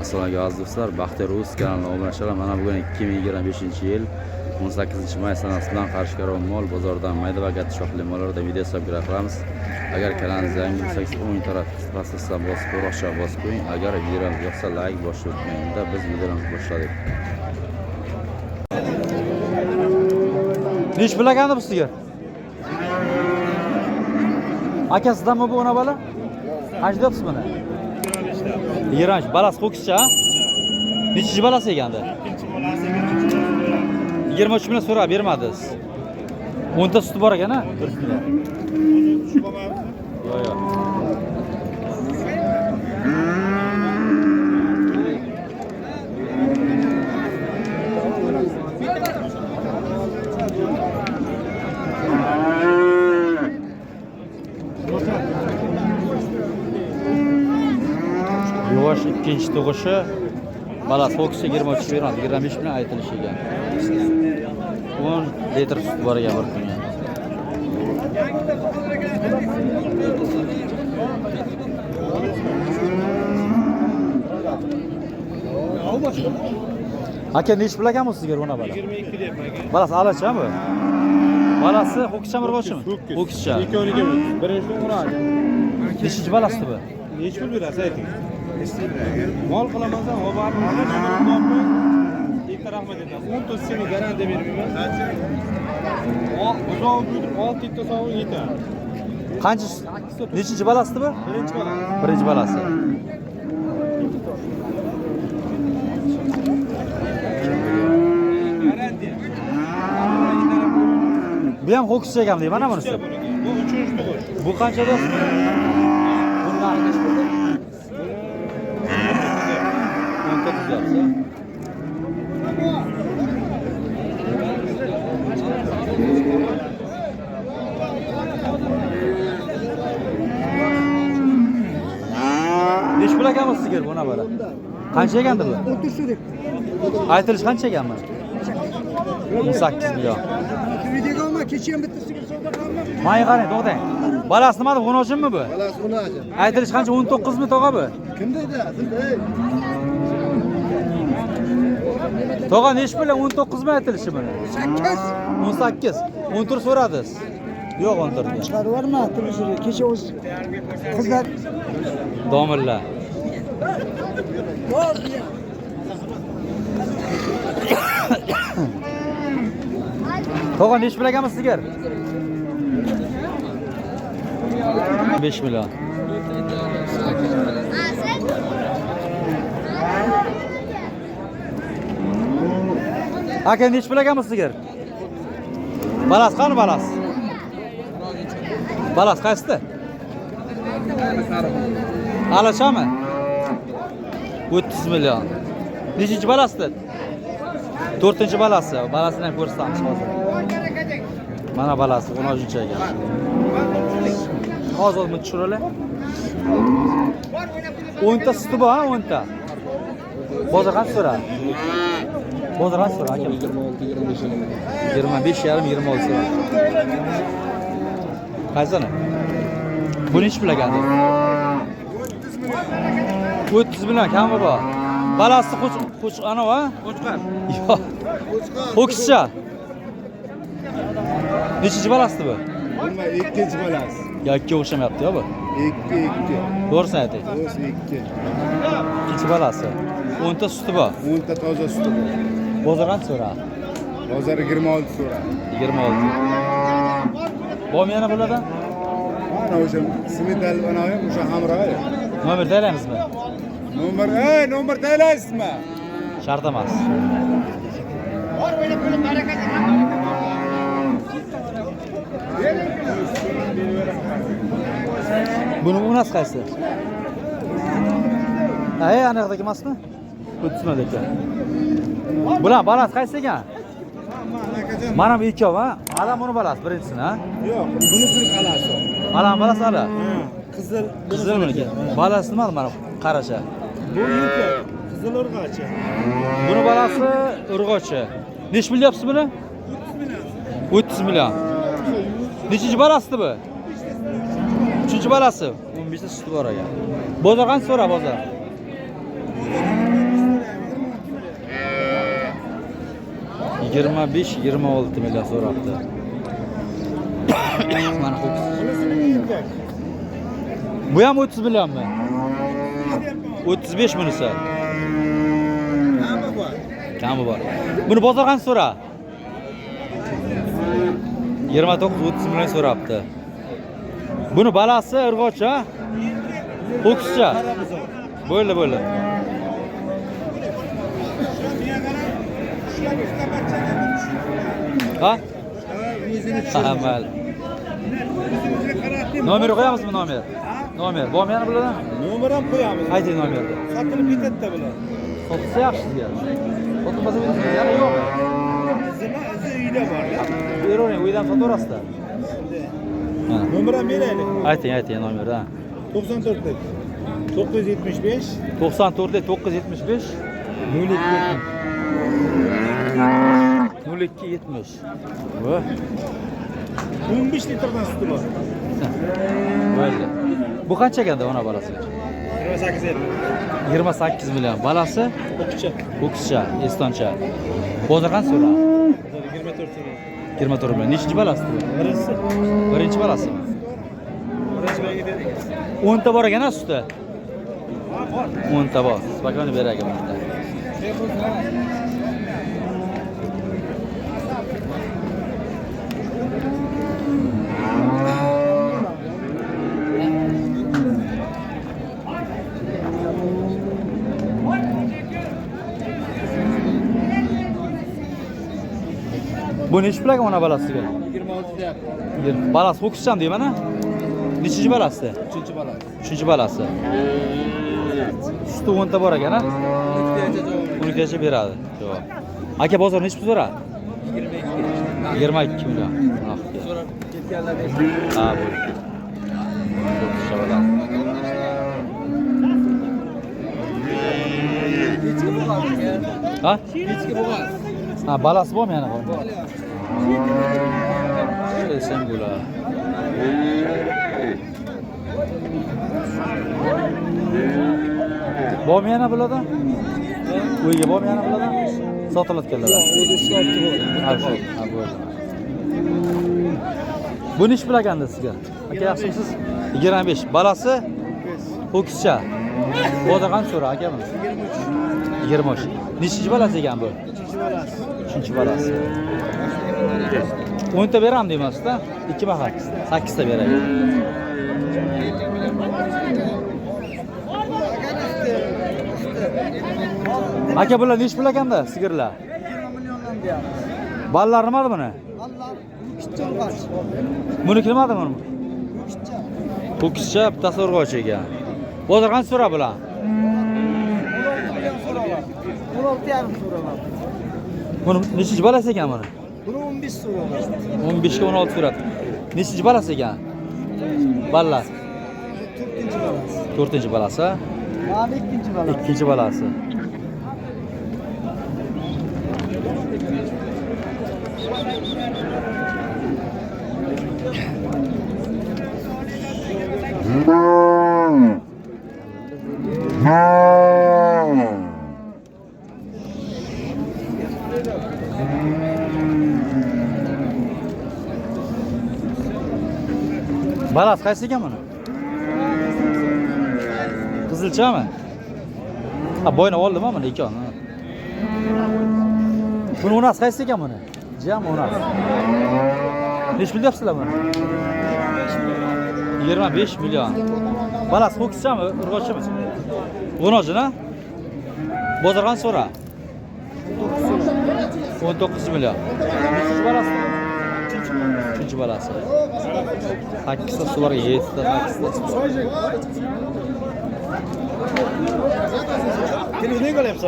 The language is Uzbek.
Assalomu alaykum aziz do'stlar, Baxtiyor Uz kanalining obunachilar. Mana bugun 2025-yil 18 may sanasi bilan Qarshi Karvon mol bozoridan mayda va katta shoxli mollarda video hisobga qilamiz. Agar kanalimizga yangi bo'lsangiz, o'ng taraf pastdan bosib, qo'ng'iroqcha bosib qo'ying. Agar videomiz yoqsa, like bosishni unutmang. Unda biz videomizni boshladik. Nechi pul ekandi bu sigir? Aka, sizdanmi bu ona bola? Qancha deyapsiz buni? 23. Balasi ho'kizcha? Nechinchi balasi egandi? 23 million so'rab bermadingiz. 10 ta suti bor ekan, a? Bir kunda. Yo'q, yo'q. Yuvosh ikkinchi tug'ishi, balasi ho'kizcha, 23 beradi, 25 million aytilishi ekan. 10 litr sut bor ekan bir kunga. Aka, nechi pul ekan bu sizga ona bola? 22 deyapman aka. Balasi alacha bu? Balasi ho'kizchami, urg'ochimi? Ho'kiz. Ho'kizcha. Ikkoviniga o'ttiz. Birinchisi o'radi. Nechinchi balasi bu? Nechi pul berasiz, ayting? Mol qilaman, Bitta rahmat aytasiz. 10 ta seni garantiya bermayman. Buzov yutib 6 ta sovun yetadi. Qancha, nechinchi balasi bu? Birinchi bola. Birinchi balasi. Garantiya. Bu ham ho'kizcha ekan deyman, mana bunisi. Bu uchinchi tug'ish. Bu qancha deyapsiz? Buni narxi nechi pul? 19 deyapsiz, a? Nechi pul ekan bu sigir, buna bola? Qancha ekandi bu? 30 deb. Aytilishi qancha ekan bu? 18 million. Videoga olma, kecha ham bitta sigir savdo qildim. Manga qarang, to'xtang. Balasi nima deb, g'unojinmi bu? Balasi g'unojin. Aytilishi qancha? 19 mi tog'a bu? Kim deydi? Siz ey. Tog'a, nechi pul? 19 mi aytilishi buni? 8. 18. 14 so'radingiz. Yo'q, 14 ga. Chiqarib yuborma televizorga. Kecha o'z qizlar Domilla. Tog'a, nechi pul ekan bu sigir? 5 million. Aka, nechi pul ekan bu sigir? Balasi qani, balasi? Balasi qaysidi? Alachami? 30 million. Nechinchi balasi? To'rtinchi balasi. Balasini ham ko'rsatamiz hozir. Mana balasi, 13 ekan. Hozir buni tushiraylik. 10 ta suti bor, ha, 10 ta. Bozor qancha so'radi? Bozor qancha so'radi aka? 26, 25. 25 yarim, 26 so'radi. Qaysini? Bu nechi pul ekan? 30 million kami bor. Balasi qo'ch qo'ch anavi, ha? Qo'chqar. Yo'q. Ho'kizcha. Nechinchi balasi bu? Nima, ikkinchi bolasi. Yo, ikki o'xshamayapti-ya bu. Ikki, ikki. To'g'risini ayting. O'zi ikki. Ikkinchi balasi. 10 ta suti bor. 10 ta toza suti bor. Bozor qancha so'radi? Bozor 26 so'radi. 26. Bormi yana bulardan? Mana o'sha simental anavi o'sha hamrohi. Nomer tayinlaymizmi? Nomer, ey, nomer tayinlaysizmi? Shart emas. Buni unasi qaysi? Ha, ey, ana yoqdagi emasmi? 30 million ekan. Bular balasi qaysi ekan? Mana bu ikkov, ha? Alam buni balasi birinchisini, ha? Yo'q, buni surib alasi. Alam balasi ala. Qizil. Qizil buniki. Balasi nima mana qaracha. Bu yuki. Qizil urg'ochi. Buni balasi urg'ochi. Nechi pul deyapsiz buni? 30 million. Nechinchi balasi bu? Uchinchi balasi. 15 ta suti bor ekan. Bozor qancha so'ra bozor? 25-26 million so'rabdi. Mana ho'kiz. Bu ham 30 millionmi? 35 bunisi. Kami bor. Kami bor. Buni bozor qancha so'ra? 29-30 million so'rabdi. Buni balasi urg'ochi, ha? Ho'kizcha. Bo'ldi, bo'ldi. Ha? Ha, mayli. Nomer qo'yamizmi nomer? Nomer. Bormi yana bulardan? Nomer ham qo'yamiz. Ayting nomerni. Sotilib ketadi-da bular. Sotilsa yaxshi sizga. Sotilmasa yana yo'qmi? Izi uyda bor-da. Beravering, uydan sotaverasizlar. Ha. Nomer ham beraylik. Ayting, ayting nomerni. Ha. 94lik 975 94 975 02 02 70. Bu. 15 litrdan suti bor. Bo'ldi. Bu qancha ekanda ona bolasi? 28 ellik. 28 million. Balasi O'qchi. ho'kizcha, estoncha. Bozor qancha so'radi? 24 so'm. 24 million. Nechinchi balasi bu? Birinchisi. Birinchi balasimi? Birinchi banga berdik. 10 ta bor ekan a suti? 10 ta bor. Spokойно berar ekan 10 ta. Bu nechi pul ekan ona balasiga? 26 deyapti. Balasi ho'kizcham deyman a? Nechinchi balasi? 3-chi balasi. Uchinchi balasi. Suti 10 ta bor ekan a? 12gacha beradi. Javob. Aka bozor nechi pul so'radi? 22. 22 million. So'rab ketganlar. Ha, bo'ldi. Ho'kizcha balasi. Nechki bo'g'az? Ha? Nechki bo'g'az? Ha, balasi bormi yana? Bor. Desam bo'lar. Bormi yana bularda? Uyga bormi yana bularda? Sotilayotganlar. Yo'q, o'zi ishlabdi bo'ldi. Ha, shu. Ha, bo'ldi. Bu nechi pul ekanda sizga? Aka yaxshimisiz? 25. Balasi ho'kizcha. Bozor qancha so'ra aka buni? 23. 23. Nechinchi balasi ekan bu? 3-chi balasi. 3-chi balasi. 10 ta beram deymasizda? 2 mahal. 8 ta beradi. Aka bular nechi pul ekanda sigirlar? 20 milliondan deyapmiz. Ballar nimadi buni? Ballar ho'kizcha urg'och. Buniki nimadi buni? Ho'kizcha. Ho'kizcha bittasi urg'ochi ekan. Bozor qancha so'rab bular? 16 million so'raladi. 16,5 so'raladi. Buni nechinchi balasi ekan buni? Buni 15 so'raladi. 15 ga 16 so'radi. Nechinchi balasi ekan? Ballar. 4-chi balasi. 4-chi balasi. Mana 2-chi balasi. 2-chi balasi. Balasi qaysi ekan buni? Qizilchami? Ha, bo'yni oldimi buni ikkovini? Buni onasi qaysi ekan buni? Jam onasi. Nechi pul deyapsizlar buni? 25 million. Balasi ho'kizchami, urg'ochimi? Urg'ochini? Bozor qancha so'ra? 19 million. Nechinchi balasi? 3-chi balasi. 8 ta suv bor, 7 ta, 8 ta suv bor. Televizorga qo'yapsan.